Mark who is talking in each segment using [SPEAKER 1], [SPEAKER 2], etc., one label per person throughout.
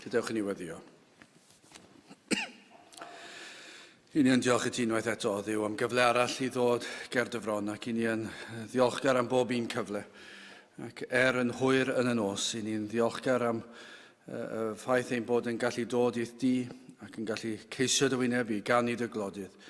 [SPEAKER 1] Gadewch i ni weddio. I ni yn diolch i ti unwaith eto, o Dduw, am gyfle arall i ddod ger dy fron, ac i ni yn ddiolchgar am bob un cyfle. Ac er yn hwyr yn y nos, i ni'n ddiolchgar am y ffaith ein bod yn gallu dod i'th di ac yn gallu ceisio dy wyneb i ganu dy glodydd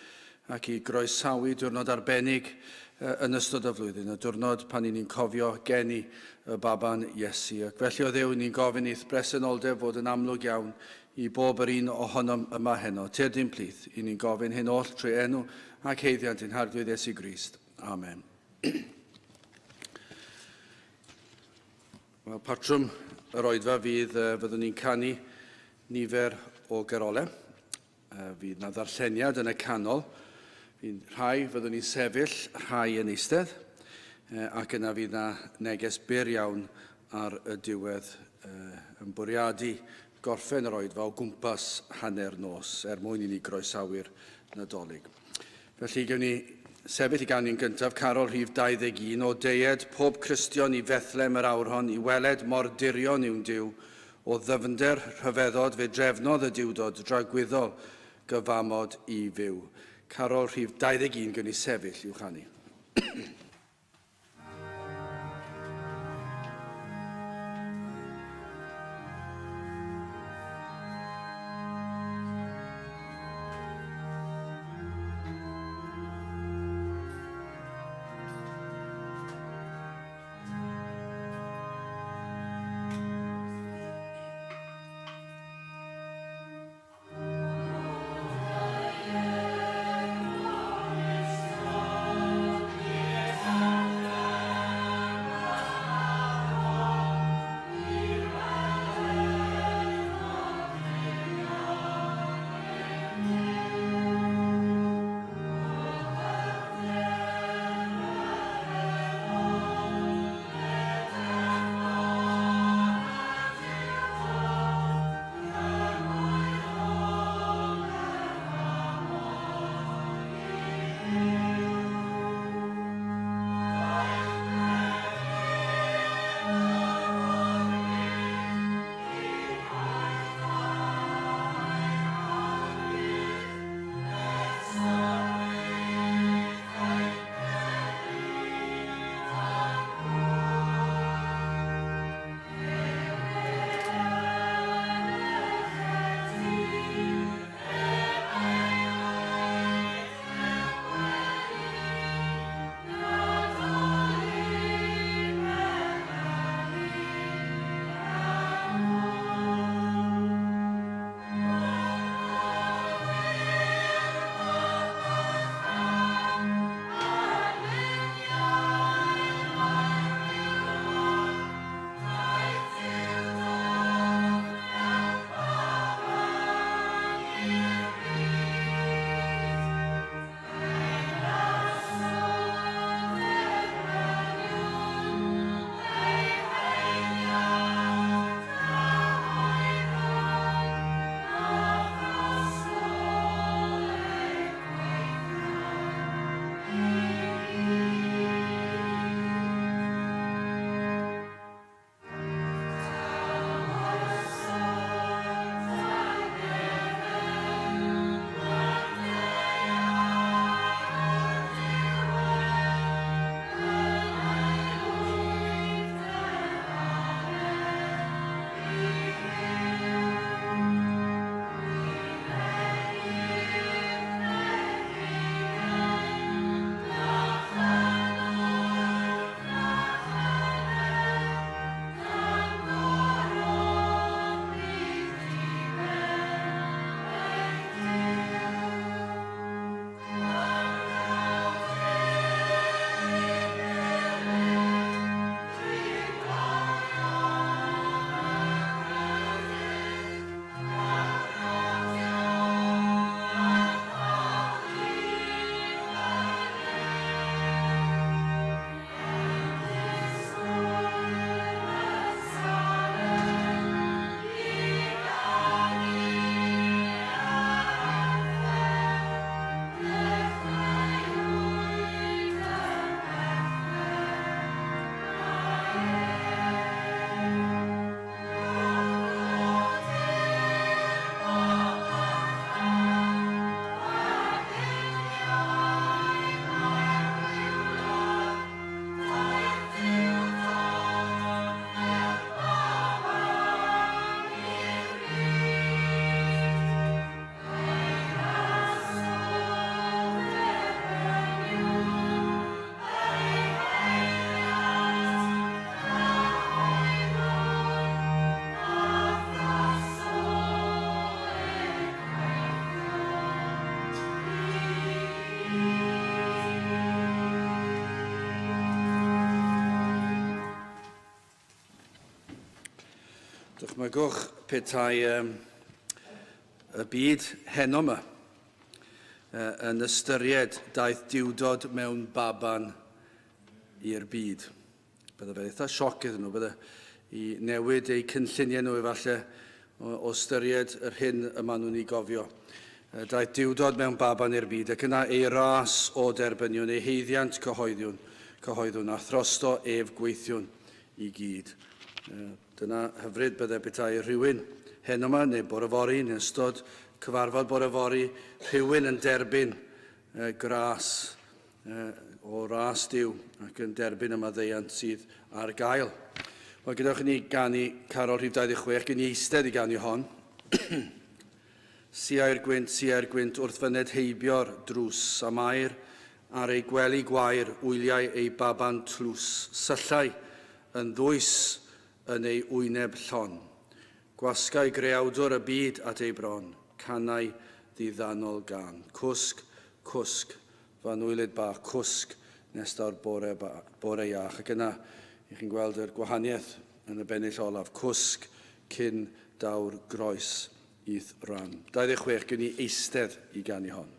[SPEAKER 1] ac i groesawu diwrnod arbennig yn ystod y flwyddyn, y diwrnod pan i ni'n cofio geni y baban Iesu. Ac felly, o Dduw, ni'n gofyn i'th bresenoldeb fod yn amlwg iawn i bob yr un ohonom yma heno. Tyrd i'n plith, i ni'n gofyn hyn oll trwy enw ac haeddiant ein Harglwydd Iesu Grist. Amen. Wel, patrwm yr oedfa fydd, fyddwn ni'n canu nifer o garolau. Fydd na ddarlleniad yn y canol. Fydd rhai fyddwn ni'n sefyll, rhai yn eistedd, ac yna fydd na neges byr iawn ar y diwedd yn bwriadu gorffen yr oedfa o gwmpas hanner nos er mwyn i ni groesawu'r Nadolig. Felly, gewn ni sefyll i ganu'n gyntaf carol rhif 21, O deued pob Cristion i Fethlem yr awr hon, i weled mor dirion yw'n Duw, o ddyfnder rhyfeddod fe drefnodd y Duwdod dragwyddol gyfamod i fyw. Carol rhif 21, gewn ni sefyll i'w chanu. Dychmygwch petai um, y byd heno yma yn ystyried daeth diwdod mewn baban i'r byd. Bydde fe eitha sioc iddyn nhw, bydde, i newid eu cynlluniau nhw efallai o, o ystyried yr hyn y maen nhw'n ei gofio. Daeth diwdod mewn baban i'r byd, ac yna ei ras o derbyniwn, ei haeddiant cyhoeddiwn, cyhoeddwn, a throsto ef gweithiwn i gyd. Dyna hyfryd bydde petai rhywun heno yma, neu bore fory, neu ystod cyfarfod bore fory, rhywun yn derbyn gras o ras Duw ac yn derbyn y maddeuant sydd ar gael. Wel, gadewch i ni ganu carol rhif 26, gen i eistedd i ganu hon. Siai'r gwynt, siai'r gwynt wrth fyned heibio'r drws, a Mair ar ei gwely gwair wyliai ei baban tlws, syllai yn ddwys yn ei wyneb llon. Gwasgai greawdwr y byd at ei bron, canai ddiddanol gân. Cwsg, cwsg, fy anwylyd bach, cwsg nes daw'r bore, bore iach. Ac yna, i chi'n gweld yr gwahaniaeth yn y bennill olaf, cwsg cyn daw'r groes i'th ran. 26, gewn ni eistedd i ganu hon.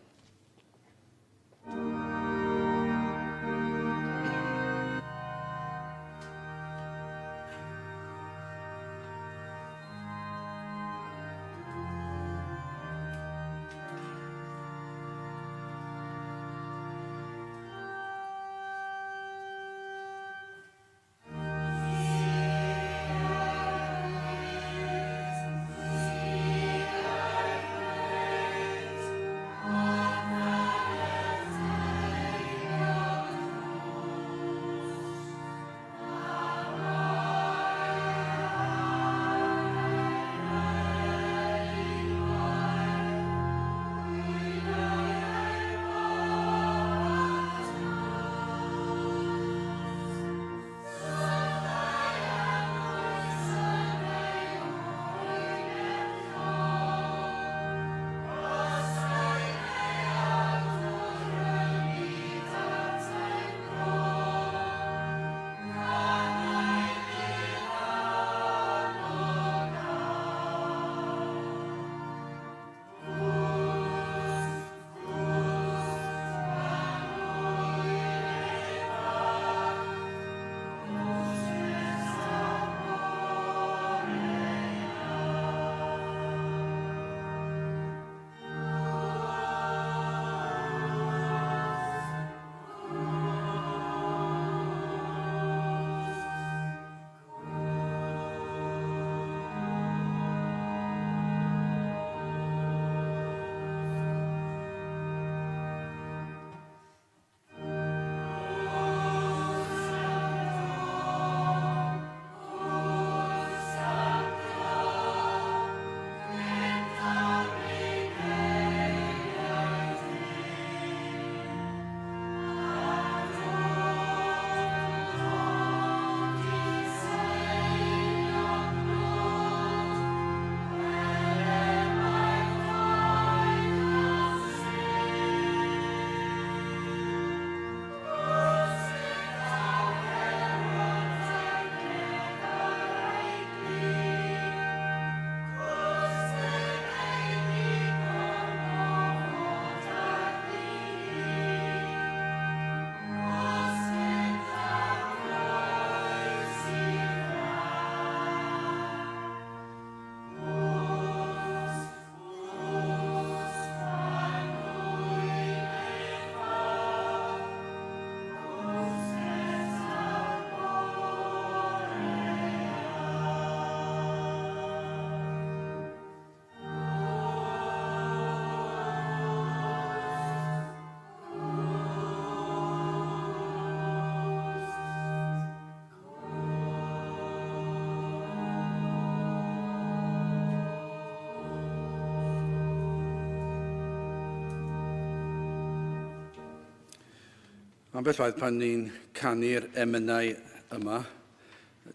[SPEAKER 1] Ambell waith pan ni'n canu'r emynau yma,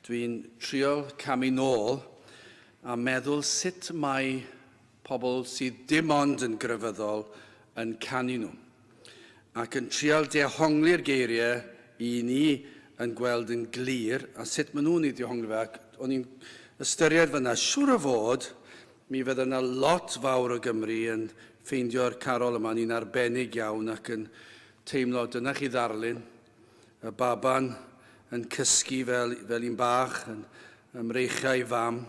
[SPEAKER 1] dwi'n trial camu nôl a meddwl sut mae pobl sydd dim ond yn grefyddol yn canu nhw, ac yn trial dehongli'r geiriau i ni yn gweld yn glir, a sut maen nhw'n ei dehongli fe, ac o'n i'n ystyried fyna, siŵr o fod, mi fydda yna lot fawr o Gymru yn ffeindio'r carol yma'n un arbennig iawn ac yn teimlo, dyna chi ddarlun, y baban yn cysgu fel, fel un bach, yn ymreichiau ei fam,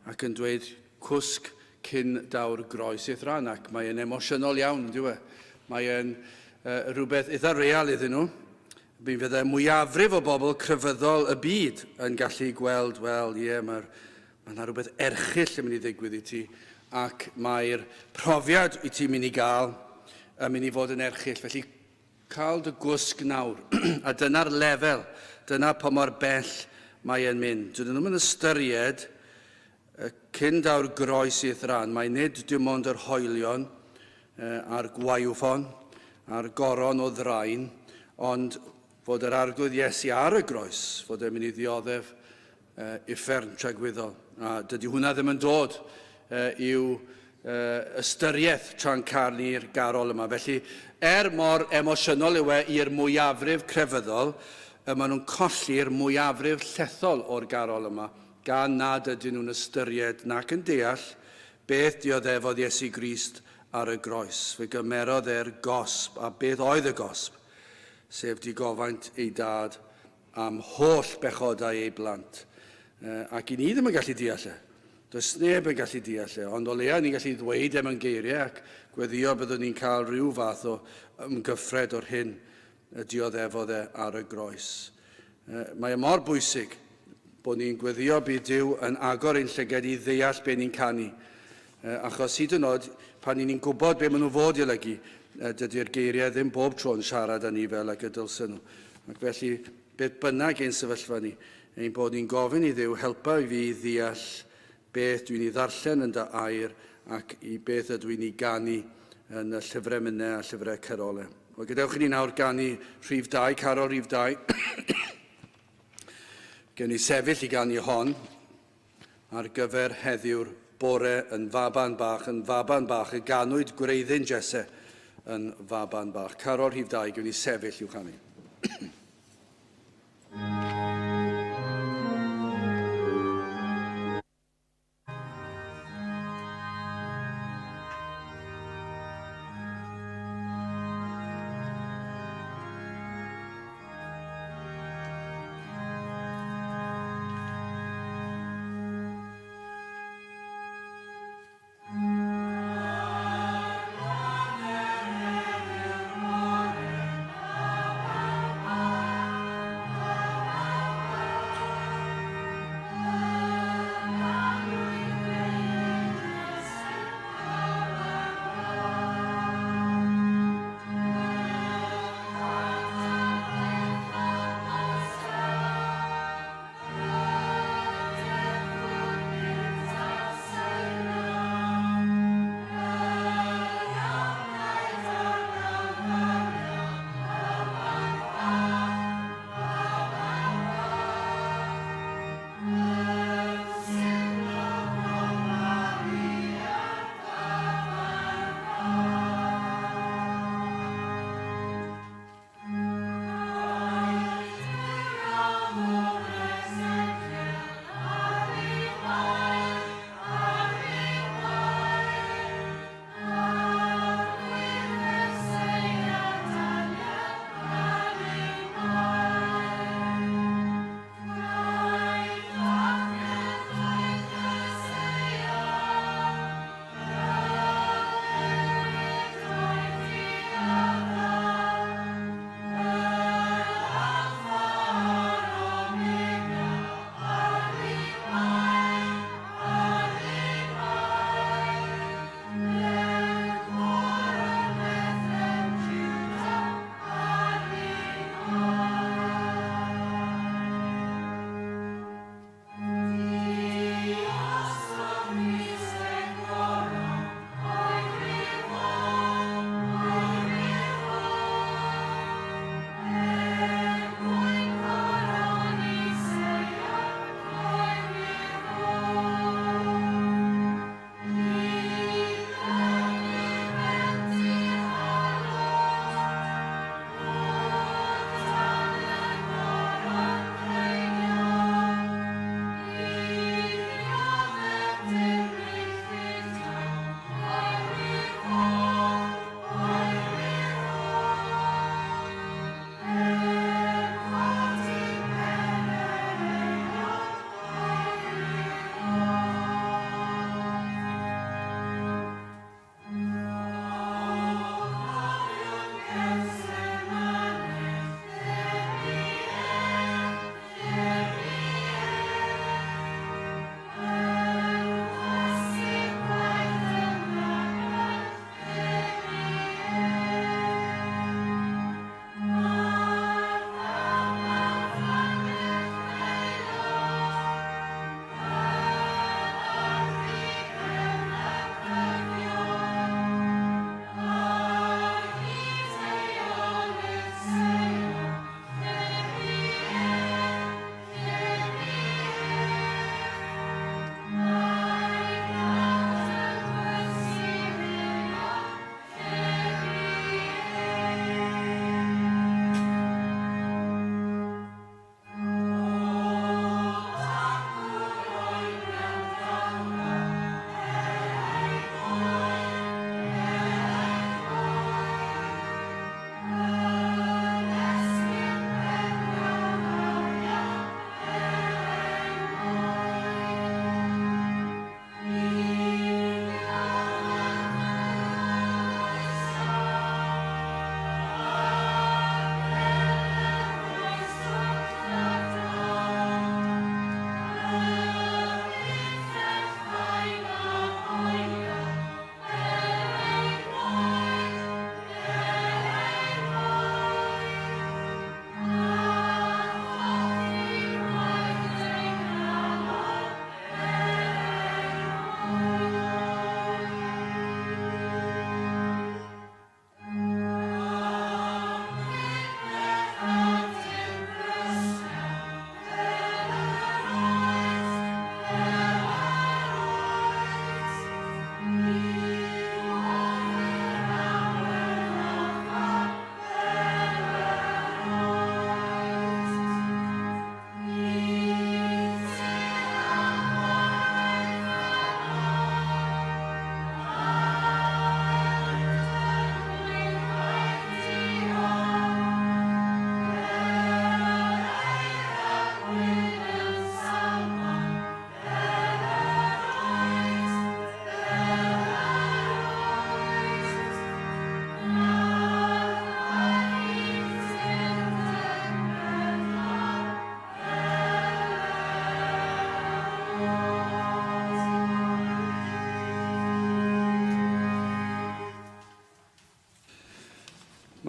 [SPEAKER 1] ac yn dweud cwsg cyn daw'r groes i'th ran, ac mae e'n emosiynol iawn, dyw e? Mae e'n uh, rhywbeth eitha real iddyn nhw. Mi fyddai mwyafrif o bobl crefyddol y byd yn gallu gweld, wel, ie, yeah, mae'r mae yna rhywbeth erchyll yn mynd i ddigwydd i ti, ac mae'r profiad i ti'n mynd i gael yn mynd i fod yn erchyll. Felly, cael dy gwsg nawr. A dyna'r lefel, dyna pa mor bell mae e'n mynd. Dydyn nhw'n ystyried cyn daw'r groes i'th ran, mae nid dim ond yr hoelion a'r gwaywffon a'r goron o ddrain, ond fod yr Arglwydd Iesu ar y groes, fod e'n mynd i ddioddef uffern tragwyddol. A dydy hwnna ddim yn dod i'w ystyriaeth tra'n canu'r garol yma. Felly, er mor emosiynol yw e i'r mwyafrif crefyddol, maen nhw'n colli'r mwyafrif llethol o'r garol yma, gan nad ydyn nhw'n ystyried nac yn deall beth dioddefodd Iesu Grist ar y groes. Fe gymerodd e'r gosb, a beth oedd y gosb? Sef digofaint ei dad am holl bechodau ei blant. Ac i ni ddim yn gallu deall e. Does neb yn gallu deall e, ond o leia ni'n gallu ddweud e mewn geiriau ac gweddio byddwn ni'n cael rhyw fath o ymgyffred o'r hyn y dioddefodd e ar y groes. Mae e mor bwysig bod ni'n gweddio bydd Duw yn agor ein llyged i ddeall be ni'n canu. Achos hyd yn oed pan ni'n gwybod be maen nhw fod i olygu, dydy'r geiriau ddim bob tro yn siarad â ni fel ag y dylsen nhw. Ac felly, beth bynnag ein sefyllfa ni, ein bod ni'n gofyn i Dduw helpa i fi ddeall beth dwi'n ei ddarllen yn dy air ac i beth ydw i'n ei ganu yn y llyfrau emynau a llyfrau carolau. Wel, gadewch i ni nawr ganu rhif 2, carol rhif 2. Gen i sefyll i ganu hon ar gyfer heddiw'r bore yn faban bach, yn faban bach, y ganwyd gwreiddyn Jesse yn faban bach. Carol rhif 2, gewn ni sefyll i'w chanu.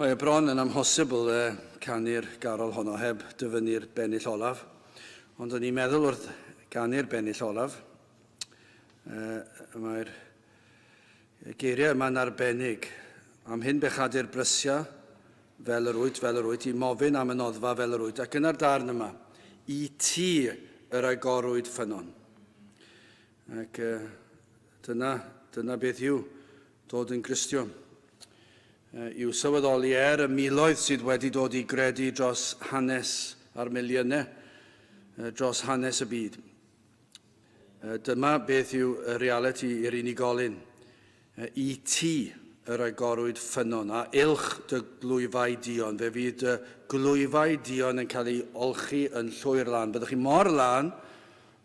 [SPEAKER 1] Mae e bron yn amhosibl canu'r garol honno heb dyfynnu'r bennill olaf, ond o'n i'n meddwl wrth ganu'r bennill olaf, mae'r geiriau yma'n arbennig. Am hyn bechadur brysia, fel yr wyt, fel yr wyt, i mofyn am y noddfa fel yr wyt, ac yna'r darn yma, i ti yr agorwyd ffynnon. Ac dyna, dyna beth yw dod yn Gristion. Yw sylweddoli er y miloedd sydd wedi dod i gredu dros hanes a'r miliynau dros hanes y byd. Dyma beth yw y realiti i'r unigolyn. I ti yr agorwyd ffynnon, a ylch dy glwyfau duon. Fe fydd dy glwyfau duon yn cael ei olchi yn llwyr lân. Byddwch chi mor lân,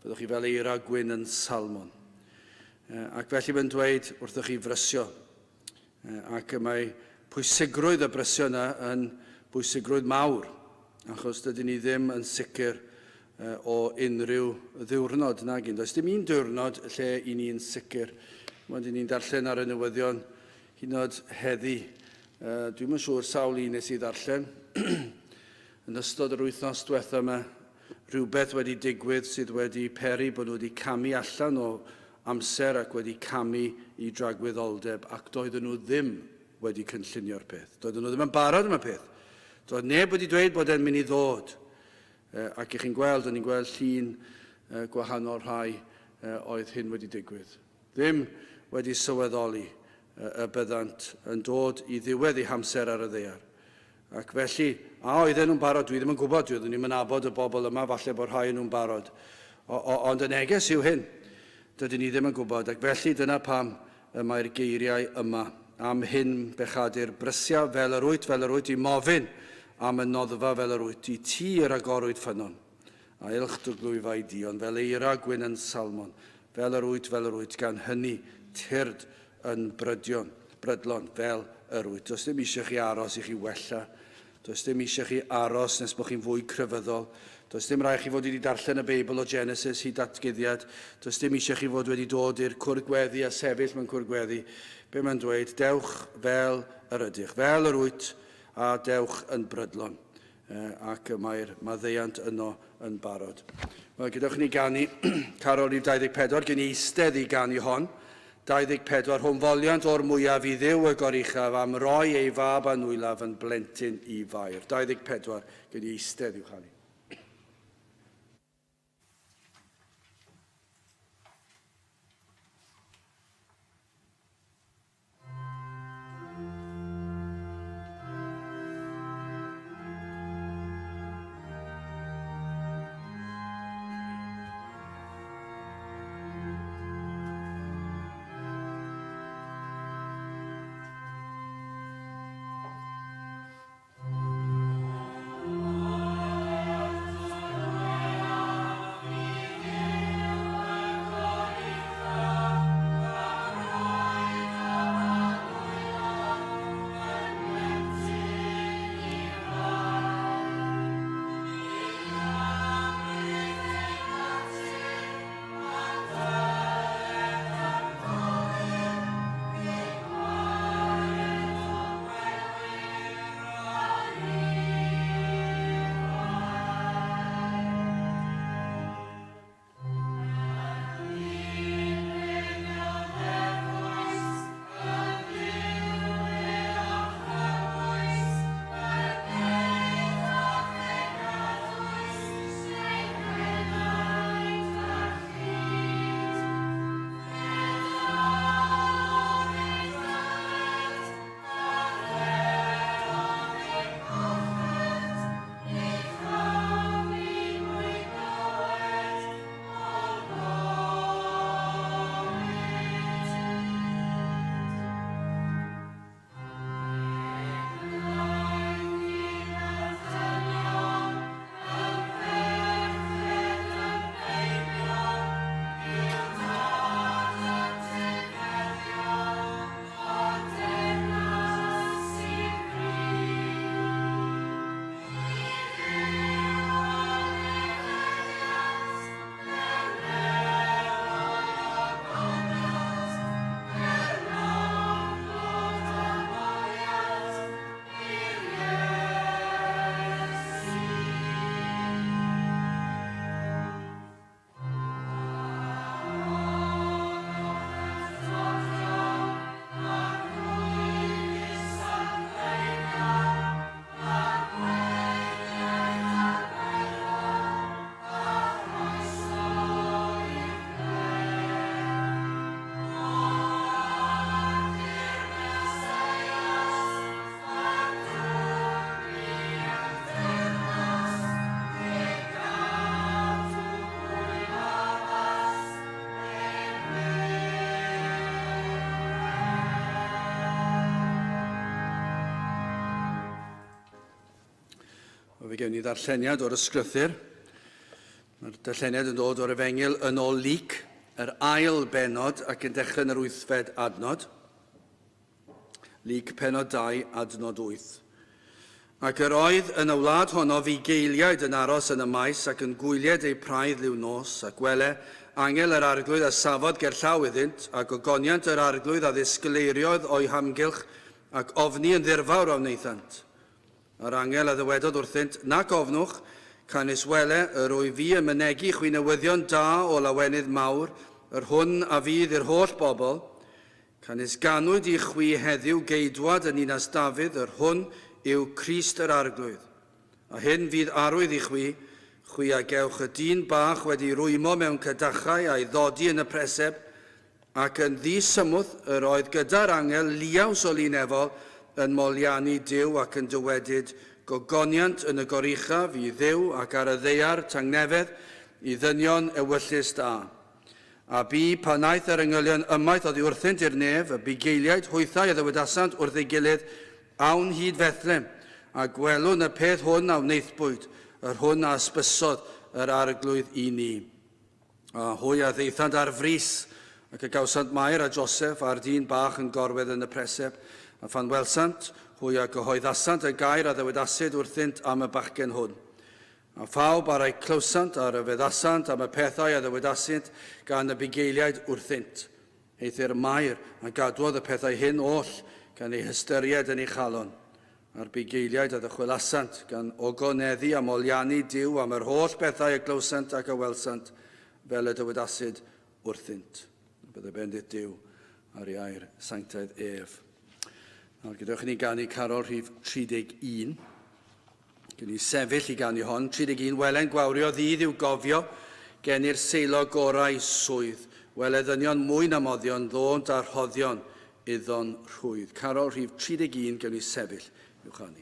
[SPEAKER 1] byddwch chi fel eira gwyn yn salmon. Ac felly mae'n dweud wrthych chi frysio. Ac mae pwysigrwydd y brysio yna yn bwysigrwydd mawr, achos dydyn ni ddim yn sicr o unrhyw ddiwrnod nag un. Does dim un diwrnod lle i ni'n sicr. Mae'n ni'n darllen ar y newyddion hyd yn oed heddi. Dwi'm yn siŵr sawl un nes i ddarllen. Yn ystod yr wythnos diwetha yma, rhywbeth wedi digwydd sydd wedi peri bod nhw wedi camu allan o amser ac wedi camu i dragwyddoldeb ac doedden nhw ddim wedi cynllunio'r peth. Doedden nhw ddim yn barod am y peth. Doedd neb wedi dweud bod e'n mynd i ddod. Ac i chi'n gweld, o'n i'n gweld llun gwahanol rhai oedd hyn wedi digwydd. Ddim wedi sylweddoli y byddant yn dod i ddiwedd eu hamser ar y ddaear. Ac felly, a oedden nhw'n barod? Dwi ddim yn gwybod, dwi ddim yn nabod y bobl yma, falle bod rhai nhw'n barod. O, o, ond y neges yw hyn, dydyn ni ddim yn gwybod, ac felly dyna pam y mae'r geiriau yma. Am hyn, bechadur, brysia fel yr wyt, fel yr wyt, i mofyn am y noddfa fel yr wyt, i ti yr agorwyd ffynnon, a ylch dy glwyfau duon, fel eira gwyn yn salmon, fel yr wyt, fel yr wyt, gan hynny tyrd yn brydion, brydlon, fel yr wyt. Does dim eisiau chi aros i chi wella. Does dim eisiau chi aros nes bod chi'n fwy crefyddol. Does dim rhaid chi fod wedi darllen y Beibl o Genesis hyd Datguddiad. Does dim eisiau chi fod wedi dod i'r cwrdd gweddi a sefyll mewn cwrdd gweddi. Be mae'n dweud? Dewch fel yr ydych, fel yr wyt, a dewch yn brydlon. Ac mae'r maddeuant yno yn barod. Wel, gadewch i ni ganu carol rhif 24, gen i eistedd i ganu hon. 24, hwn foliant o'r mwyaf i Dduw y Goruchaf am roi ei fab anwylaf yn blentyn i Fair. 24, gen i eistedd i'w chanu. A fe gewn ni ddarlleniad o'r ysgrythyr. Mae'r darlleniad yn dod o'r Efengyl yn ôl Luc, yr ail bennod ac yn dechrau yn yr wythfed adnod. Luc pennod 2, adnod 8. Ac yr oedd yn y wlad honno fugeiliaid yn aros yn y maes ac yn gwylied eu praidd liw nos, ac wele, angel yr Arglwydd a safodd gerllaw iddynt, a gogoniant yr Arglwydd a ddisgleiriodd o'u hamgylch, ac ofni yn ddirfawr a wnaethant. A'r angel a ddywedodd wrthynt, Nac ofnwch, canys wele, yr wyf fi yn mynegi chwi newyddion da o lawenydd mawr, yr hwn a fydd i'r holl bobl. Canys ganwyd i chwi heddiw geidwad yn ninas Dafydd, yr hwn yw Crist yr Arglwydd. A hyn fydd arwydd i chwi, chwi a gewch y dyn bach wedi rwymo mewn cadachau a'i ddodi yn y preseb, Ac yn ddi-symwth yr oedd gyda'r angel liaws o lun efol yn moliannu Duw ac yn dywedyd, Gogoniant yn y goruchaf i Dduw ac ar y ddaear tangnefedd i ddynion ewyllys da. A bu, pan aeth yr angylion ymaith oddi wrthynt i'r nef, y bugeiliaid hwythau a ddywedasant wrth ei gilydd, Awn hyd Fethlem, a gwelwn y peth hwn a wnaethpwyd, yr hwn a ysbysodd yr Arglwydd i ni. A hwy a ddaethant ar frys, ac a gawsant Mair a Joseph a'r dyn bach yn gorwedd yn y preseb. A phan welsant, hwy a gyhoeddasant y gair a ddywedasid wrthynt am y bachgen hwn. A phawb a'r eu clywsant a ryfeddasant am y pethau a ddywedasid gan y bugeiliaid wrthynt. Eithr Mair a gadwodd y pethau hyn oll gan eu hystyried yn ei chalon. A'r bugeiliaid a ddychwelasant, gan ogoneddu a moliannu Duw am yr holl bethau a glywsant ac a welsant, fel y dywedasid wrthynt. Bydde bendith Duw ar ei air sanctaidd ef. Nawr gadewch i ni ganu carol rhif 31. Gwn i sefyll i ganu hon. 31, Wele'n gwawrio ddydd i'w gofio, geni'r seilo gorau swydd. Wele ddynion mwy na moddion, ddônt a rhoddion iddo'n rhwydd. Carol rhif 31, gewn ni sefyll i'w chanu.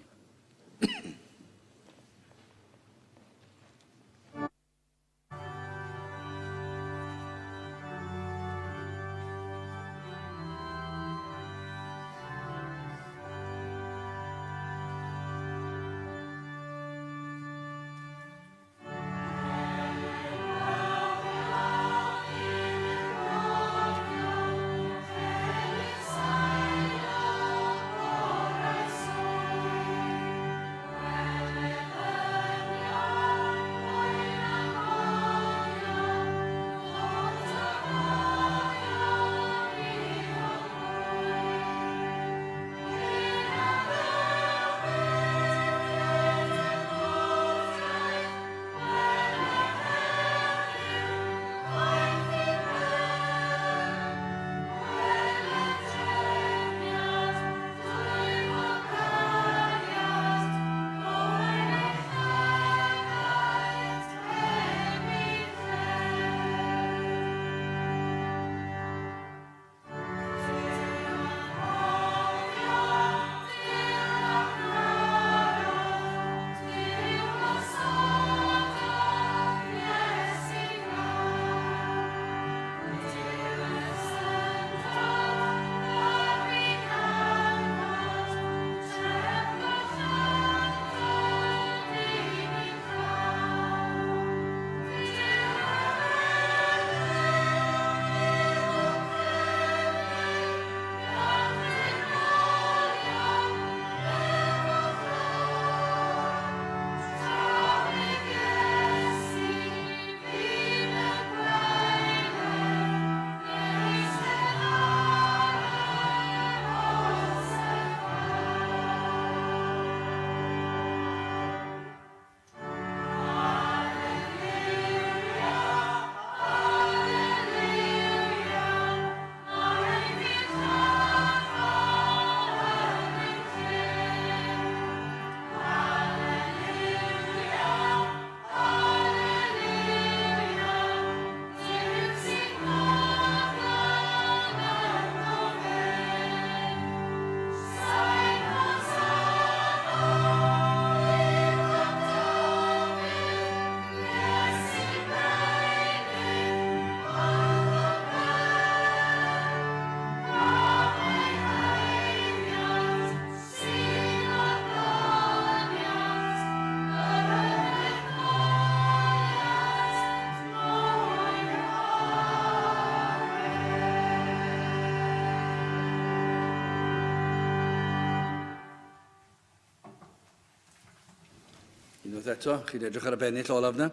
[SPEAKER 1] Unwaith eto, chi'n edrych ar y bennill olaf yna.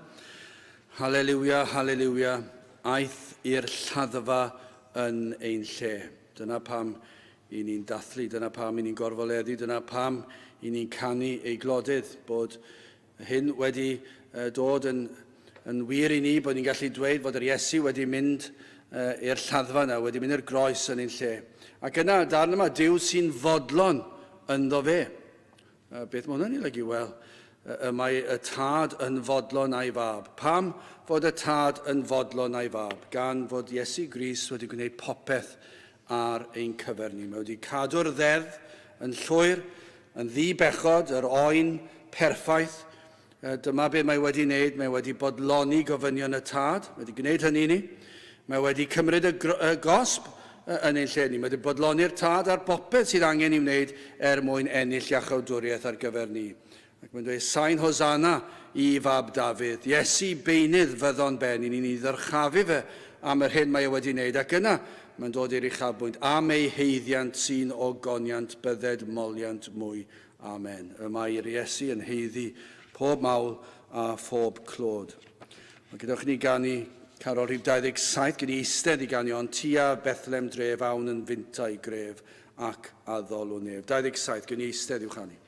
[SPEAKER 1] Haleliwia, haleliwia, aeth i'r lladdfa yn ein lle. Dyna pam i ni'n dathlu, dyna pam i ni'n gorfoleddu, dyna pam i ni'n canu ei glodydd, bod hyn wedi dod yn, yn wir i ni, bod ni'n gallu dweud fod yr Iesu wedi mynd i'r lladdfa yna, wedi mynd i'r groes yn ein lle. Ac yna, darn yma, Duw sy'n fodlon ynddo fe. Beth mae hwnna'n ei olygu? Wel, y mae y tad yn fodlon a'i fab. Pam fod y tad yn fodlon a'i fab? Gan fod Iesu Grist wedi gwneud popeth ar ein cyfer ni. Mae wedi cadw'r ddeddf yn llwyr, yn ddi-bechod, yr oen perffaith. Dyma be mae wedi wneud, mae wedi bodloni gofynion y tad, mae wedi gwneud hynny i ni. Mae wedi cymryd y, y gosb yn ein lle ni. Mae wedi bodloni'r tad ar bopeth sydd angen i wneud er mwyn ennill iachawdwriaeth ar gyfer ni. Ac mae'n dweud, Sain Hosanna i fab Dafydd, Iesu beunydd fyddo'n ben i ni'n ei ddyrchafu fe am yr hyn mae e wedi wneud. Ac yna, mae'n dod i'r uchafbwynt, am ei haeddiant sy'n ogoniant bydded moliant mwy. Amen. Y mae i'r Iesu yn haeddu pob mawl a phob clod. Wel, gadewch i ni ganu carol rhif 27, gyn i eistedd i ganu ond tua Bethlem dref awn yn fintai gref ac addolwn ef. 27, gyn i eistedd i'w chanu.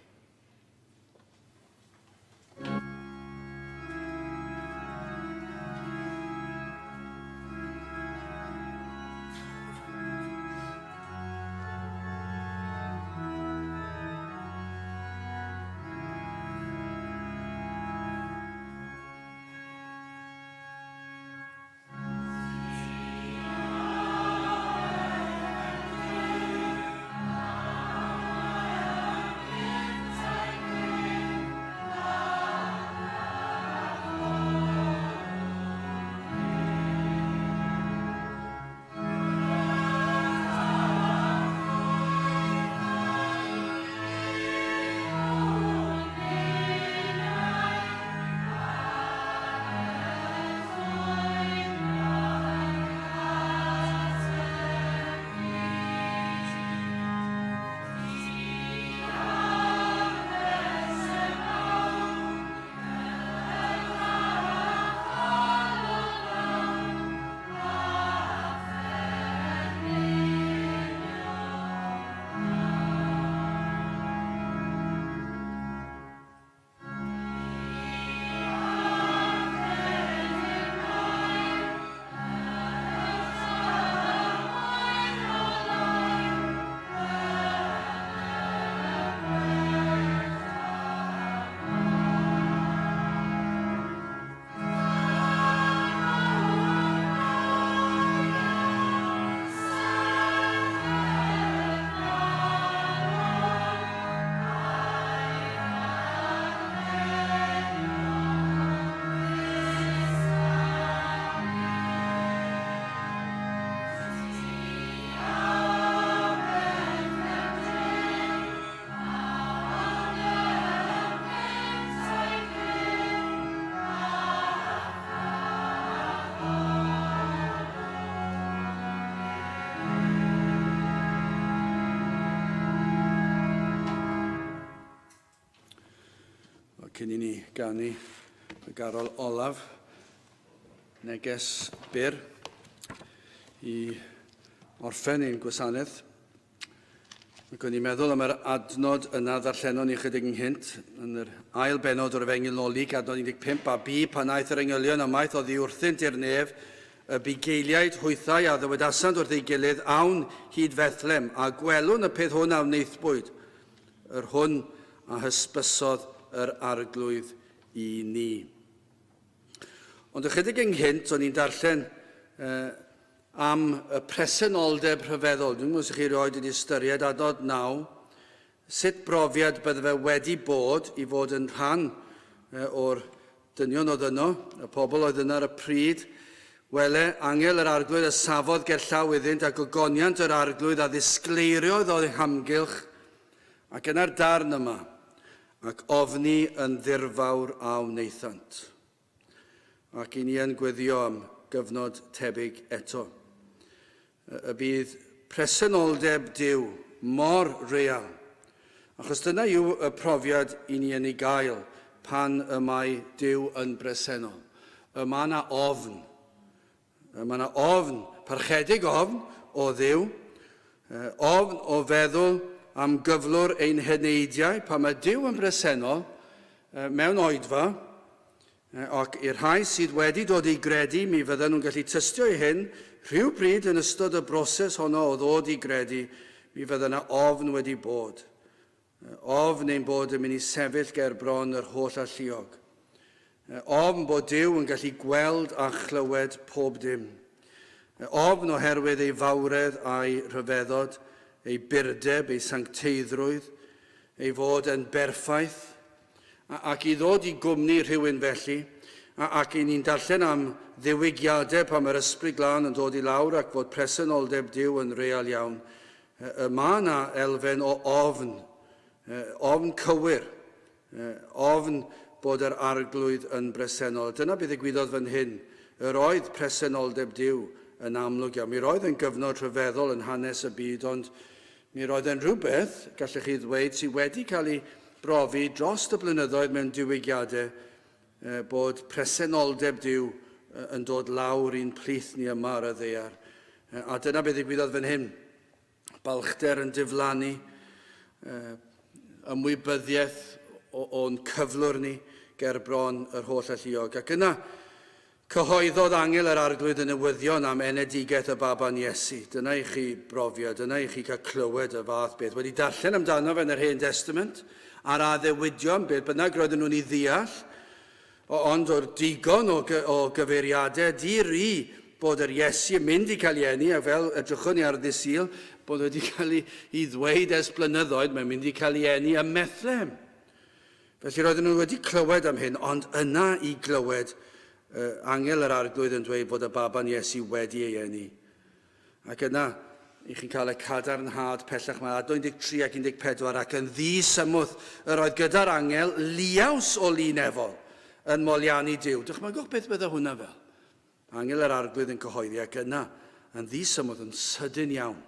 [SPEAKER 1] Cyn i ni ganu y garol olaf, neges byr i orffen ein gwasanaeth. Ac o'n i'n meddwl am yr adnod yna ddarllenon ni chydig ynghynt, yn yr ail bennod o'r Efengyl nôl Luc, adnod 15, a bu pan aeth yr engylion ymaith oddi wrthynt i'r nef, y bugeiliaid hwythau a ddywedasant wrth ei gilydd, awn hyd Fethlem, a gwelwn y peth hwn a wnaethpwyd, yr hwn a hysbysodd yr Arglwydd i ni. Ond ychydig ynghynt, o'n i'n darllen am y presenoldeb rhyfeddol. Dwi'n gwybod os ych chi erioed wedi ystyried adnod 9, sut brofiad bydde fe wedi bod i fod yn rhan o'r dynion oedd yno, y pobl oedd yno ar y pryd. Wele, angel yr arglwydd a safodd gerllaw iddynt, a gogoniant yr arglwydd a ddisgleiriodd o'u hamgylch, ac yna'r darn yma, ac ofni yn ddirfawr a wnaethant. Ac i ni yn gweddio am gyfnod tebyg eto. Y bydd presenoldeb Duw mor real. Achos dyna yw y profiad i ni yn ei gael pan y mae Duw yn bresennol. Y mae yna ofn. Y mae yna ofn, parchedig ofn o Dduw, ofn o feddwl am gyflwr ein heneidiau pan mae Duw yn bresennol mewn oedfa, Ac i'r rhai sydd wedi dod i gredu, mi fydden nhw'n gallu tystio i hyn, rhywbryd yn ystod y broses honno o ddod i gredu, mi fydde 'na ofn wedi bod. Ofn ein bod yn mynd i sefyll ger bron yr holl alluog. Ofn bod Duw yn gallu gweld a chlywed pob dim. Ofn oherwydd ei fawredd a'i rhyfeddod, ei burdeb, ei sancteiddrwydd, ei fod yn berffaith, Ac i ddod i gwmni rhywun felly, ac i ni'n darllen am ddiwygiadau pan mae'r Ysbryd Glân yn dod i lawr ac fod presenoldeb Duw yn real iawn, y mae yna elfen o ofn, ofn cywir, ofn bod yr Arglwydd yn bresennol. Dyna beth ddigwyddodd fan hyn. Yr oedd presenoldeb Duw yn amlwg iawn. Mi roedd yn gyfnod rhyfeddol yn hanes y byd, ond Mi roedd e'n rhywbeth, gallech chi ddweud, sydd wedi cael ei brofi dros y blynyddoedd mewn diwygiadau, bod presenoldeb Duw yn dod lawr i'n plith ni yma ar y ddaear. A dyna beth ddigwyddodd fan hyn. Balchder yn diflannu, ymwybyddiaeth o'n cyflwr ni ger bron yr holl alluog. Ac yna, Cyhoeddodd angel yr Arglwydd y newyddion am enedigaeth y baban Iesu. Dyna i chi brofiad, dyna i chi cael clywed y fath beth. Wedi darllen amdano fe yn yr Hen Destament, a'r addewidion, beth bynnag roedden nhw'n ei ddeall, ond o'r digon o, o gyfeiriadau di-ri bod yr Iesu yn mynd i cael ei eni, a fel edrychwn ni ar ddydd Sul, bod wedi cael ei, ei ddweud ers blynyddoedd, mae'n mynd i cael ei eni ym Methlehem. Felly roedden nhw wedi clywed am hyn, ond yna i glywed uh, angel yr arglwydd yn dweud bod y baban Iesu wedi ei eni. Ac yna, i chi'n cael y cadarnhad pellach, mae adnod 13 ac 14, ac yn ddi-symwth yr oedd gyda'r angel liaws o lu nefol yn moliannu Duw. Dychmygwch beth bydde hwnna fel. Angel yr arglwydd yn cyhoeddi, ac yna, yn ddi-symwth, yn sydyn iawn,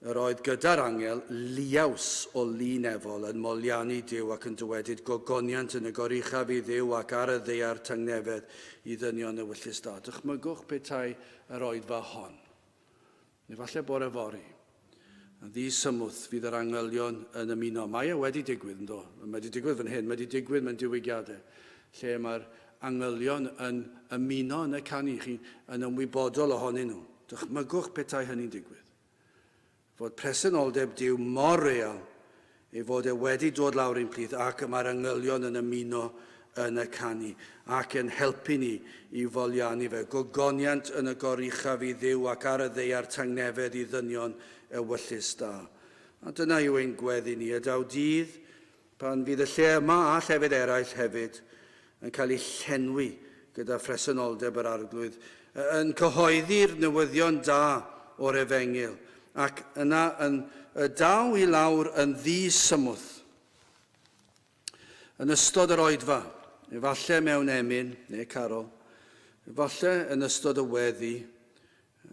[SPEAKER 1] Yr oedd gyda'r angel liaws o lu nefol yn moliannu Duw ac yn dywedyd, Gogoniant yn y goruchaf i Dduw ac ar y ddaear tangnefedd i ddynion ewyllys da. Dychmygwch petai yr oedfa hon, neu falle bore fory, yn ddi-symwth fydd yr angylion yn ymuno. Mae e wedi digwydd, yndo? Mae wedi digwydd fan hyn, mae wedi digwydd mewn diwygiadau, lle mae'r angylion yn ymuno yn y canu, chi yn ymwybodol ohonyn nhw. Dychmygwch petai hynny'n digwydd. Fod presenoldeb Duw mor real ei fod e wedi dod lawr i'n plith ac y mae'r angylion yn ymuno yn y canu ac yn helpu ni i foliannu fe. Gogoniant yn y goruchaf i Dduw ac ar y ddaear tangnefedd i ddynion ewyllys da. A dyna yw ein gweddi ni, y daw dydd pan fydd y lle yma a llefydd eraill hefyd yn cael eu llenwi gyda phresenoldeb yr Arglwydd, yn cyhoeddi'r newyddion da o'r Efengyl, ac yna yn y daw i lawr yn ddi-symwth. Yn ystod yr oedfa, efallai mewn emyn neu carol, efallai yn ystod y weddi,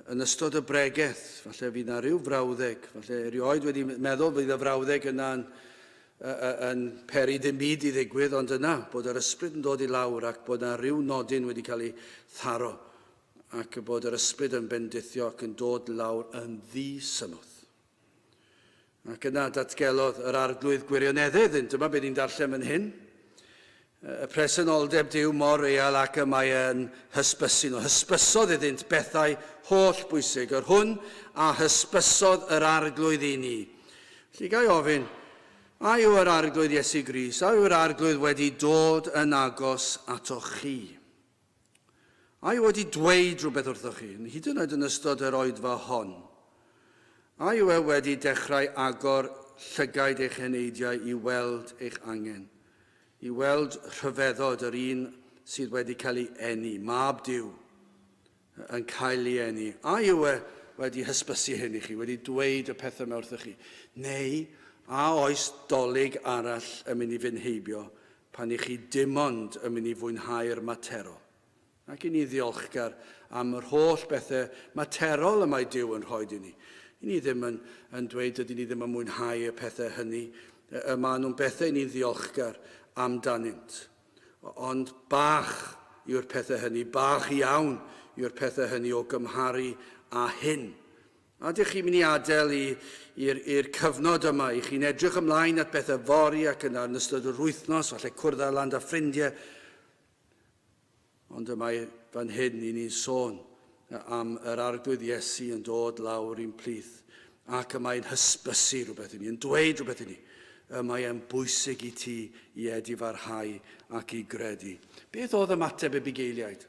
[SPEAKER 1] Yn ystod y bregeth, falle fydd 'na ryw frawddeg, falle erioed wedi meddwl fydd y frawddeg yna yn, yn peri dim byd i ddigwydd, ond yna, bod yr ysbryd yn dod i lawr ac bod 'na ryw nodyn wedi cael ei tharo ac bod yr ysbryd yn bendithio ac yn dod lawr yn ddi-symwth. Ac yna datgelodd yr Arglwydd gwirioneddau iddynt. Dyma beth ni'n darllen fan hyn. Y presenoldeb Duw mor real ac y mae yn hysbysu nhw. Hysbysodd iddynt bethau holl bwysig, yr hwn a hysbysodd yr Arglwydd i ni. Felly gai ofyn, a yw yr Arglwydd Iesu Grist, a yw'r Arglwydd wedi dod yn agos atoch chi? A yw wedi dweud rhywbeth wrthoch chi, hyd yn oed yn ystod yr oedfa hon? A yw e wedi dechrau agor llygaid eich heneidiau i weld eich angen, i weld rhyfeddod yr un sydd wedi cael ei eni, Mab Duw, yn cael ei eni? A yw e wedi hysbysu hyn i chi, wedi dweud y pethau yma wrthych chi? Neu a oes dolig arall yn mynd i fynd heibio pan i chi dim ond yn mynd i fwynhau'r materol. Ac i ni ddiolchgar am yr holl bethau materol y mae Duw yn rhoi i ni. I ni ddim yn, yn dweud dydyn ni ddim yn mwynhau y pethau hynny. Y, y maen nhw'n bethau i ni'n ddiolchgar amdanynt. Ond bach yw'r pethau hynny, bach iawn yw'r pethau hynny o gymharu â hyn. A ydych chi'n mynd i adael i'r cyfnod yma, i chi'n edrych ymlaen at bethau fory ac yna yn ystod yr wythnos, falle cwrdd â lan â ffrindiau, Ond y mae fan hyn i ni'n sôn am yr Arglwydd Iesu yn dod lawr i'n plith, ac y mae'n hysbysu rhywbeth i ni, yn dweud rhywbeth i ni. Y mae e'n bwysig i ti i edifarhau ac i gredu. Beth oedd ymateb y bugeiliaid?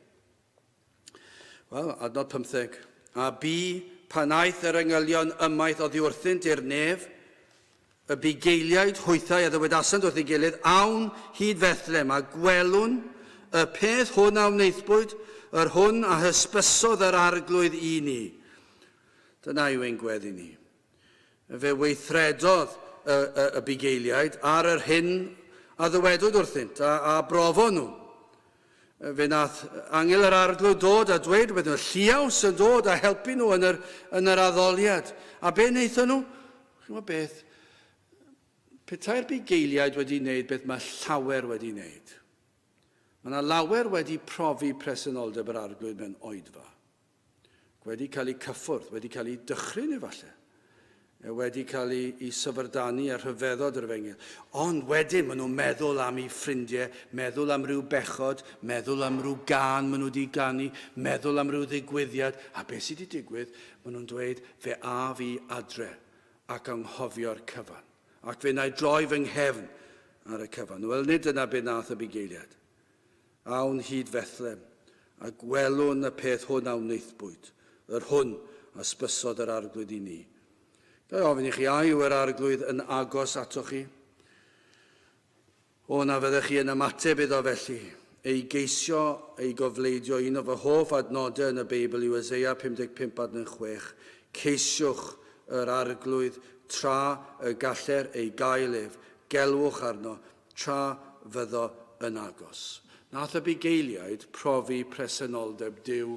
[SPEAKER 1] Wel, adnod 15. A bu pan aeth yr angylion ymaith oddi wrthynt i'r nef, Y bugeiliaid hwythau a ddywedasant wrth ei gilydd, Awn hyd Fethlem, a gwelwn y peth hwn a wnaethpwyd, yr hwn a hysbysodd yr Arglwydd i ni. Dyna yw ein gweddi ni. Fe weithredodd y, y, y bugeiliaid ar yr hyn a ddywedwyd wrthynt, a, a brofon nhw. Fe wnaeth angel yr Arglwydd dod a dweud rhywbeth nhw, lliaws yn dod a helpu nhw yn yr, yn yr addoliad. A be wnaethon nhw? Chi'n gwybod beth? Petai'r bugeiliaid wedi wneud beth mae llawer wedi wneud. Mae yna lawer wedi profi presenoldeb yr Arglwydd mewn oedfa. Wedi cael eu cyffwrdd, wedi cael eu dychryn efallai, wedi cael eu, eu syfrdanu a rhyfeddod yr efengyl. Ond wedyn maen nhw'n meddwl am eu ffrindiau, meddwl am ryw bechod, meddwl am ryw gân maen nhw wedi ganu, meddwl am ryw ddigwyddiad, a beth sydd wedi digwydd? Maen nhw'n dweud, fe a fi adre ac anghofio'r cyfan. Ac fe wna i droi fy nghefn ar y cyfan. Wel, nid dyna beth nath y bugeiliad. Awn hyd Fethlem, a gwelwn y peth hwn a wnaethpwyd, yr hwn a sbysodd yr Arglwydd i ni. Ga i ofyn i chi, a yw yr Arglwydd yn agos atoch chi? O, na fyddech chi yn ymateb iddo felly. Ei geisio, ei gofleidio, un o fy hoff adnodau yn y Beibl yw Eseia 55 adnod 6, Ceisiwch yr Arglwydd tra y galler ei gael ef, gelwch arno tra fyddo yn agos. Nath y bugeiliaid profi presenoldeb Duw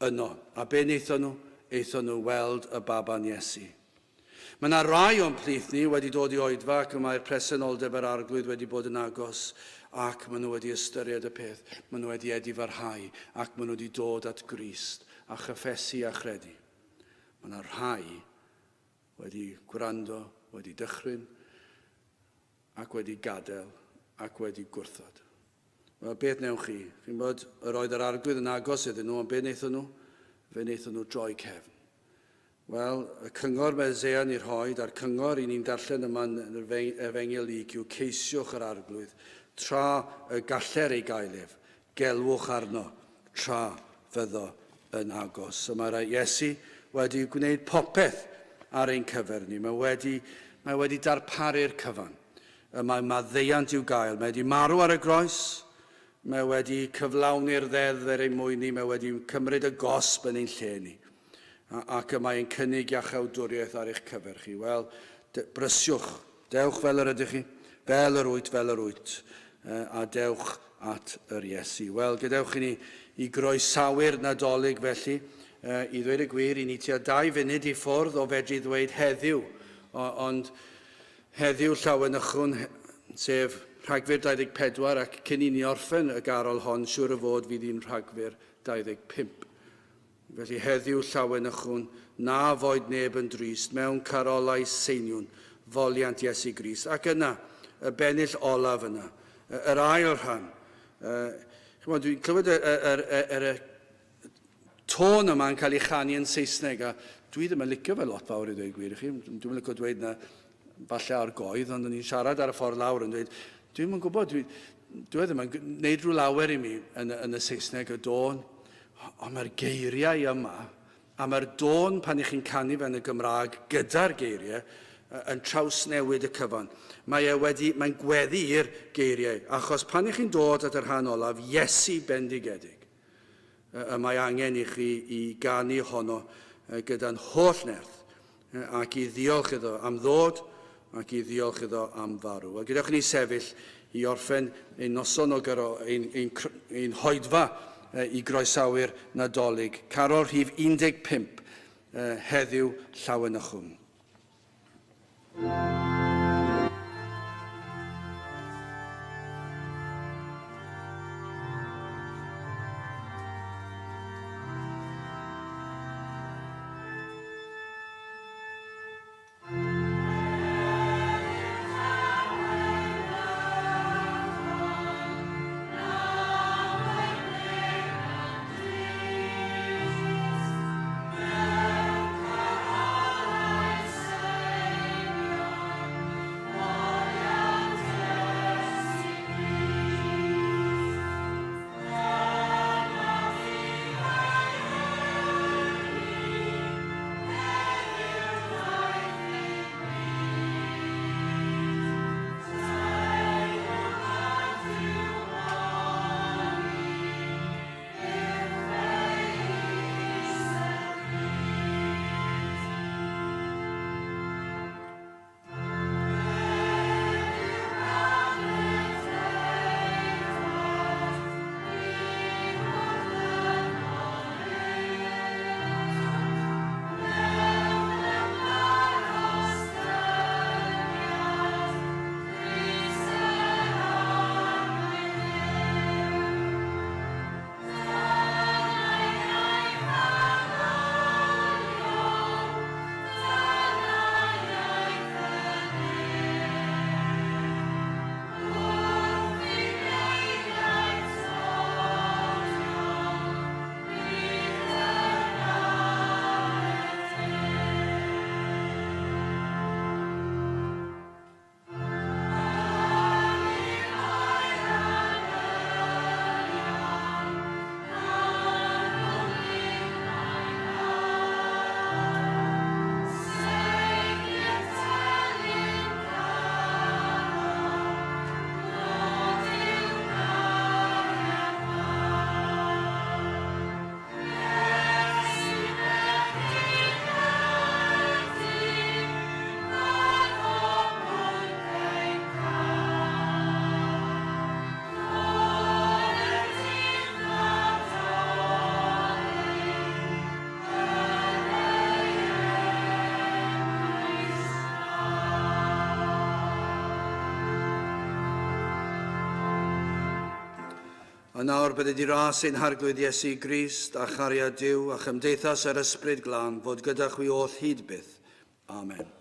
[SPEAKER 1] yno. A be wnaethon nhw? Aethon nhw weld y baban Iesu. Mae yna rai o'n plith ni wedi dod i oedfa ac y mae'r presenoldeb yr Arglwydd wedi bod yn agos ac maen nhw wedi ystyried y peth, maen nhw wedi edifarhau ac maen nhw wedi dod at Grist a chyffesu a chredu. Mae yna rhai wedi gwrando, wedi dychryn, ac wedi gadael, ac wedi gwrthod. Wel, beth wnewch chi? Chi'n bod, yr oedd yr Arglwydd yn agos iddyn nhw, ond be wnaethon nhw? Fe wnaethon nhw droi cefn. Wel, y cyngor mae Eseia yn ei rhoi, a'r cyngor i ni'n darllen yma yn yr Efengyl Luc yw ceisiwch yr Arglwydd tra y galler ei gael ef, gelwch arno tra fyddo yn agos. Y mae'r Iesu wedi gwneud popeth ar ein cyfer ni. Mae wedi, mae wedi darparu'r cyfan. Y mae maddeuant i'w gael. Mae wedi marw ar y groes. Mae wedi cyflawni'r ddeddf er ein mwyn ni. Mae wedi cymryd y gosb yn ein lle ni. Ac y mae yn cynnig iachawdwriaeth ar eich cyfer chi. Wel, brysiwch. Dewch fel yr ydych chi, fel yr wyt, fel yr wyt, a dewch at yr Iesu. Wel, gadewch i ni i groesawu'r Nadolig felly. I ddweud y gwir, i ni tua dau funud i ffwrdd o fedru ddweud heddiw, ond heddiw llawenychwn, sef Rhagfyr 24, ac cyn i ni orffen y garol hon, siŵr o fod fydd hi'n Rhagfyr 25. Felly heddiw llawenychwn, na foed neb yn drist, mewn carolau seiniwn, foliant Iesu Grist. Ac yna, y bennill olaf yna, yr ail rhan. Chimod, dwi'n clywed y, y, y, y, y tôn yma yn cael ei chanu yn Saesneg, a dwi ddim yn licio fe lot fawr i ddweud gwir i chi. Dwi'n licio dweud na falle ar goedd, ond o'n i'n siarad ar y ffordd lawr yn dweud, dwi'n yn gwybod, dwi, dwi e ddim yn gwneud rhyw lawer i mi yn, yn y Saesneg, y dôn, ond mae'r geiriau yma, a mae'r dôn pan i chi'n canu fe yn y Gymraeg gyda'r geiriau, yn trawsnewid y cyfan. Mae e wedi, mae'n gweddu i'r geiriau, achos pan i chi'n dod at y rhan olaf, Iesu bendigedig, y mae angen i chi i ganu honno gyda'n holl nerth ac i ddiolch iddo am ddod ac i ddiolch iddo am farw. A gadewch i ni sefyll i orffen ein noson o gyro, ein, ein, ein hoedfa i groesawu'r Nadolig. Carol rhif 15, heddiw llawenychwn. A nawr bydded i ras ein Harglwydd Iesu Grist a chariad Duw a chymdeithas yr Ysbryd Glân fod gyda chwi oll hyd byth. Amen.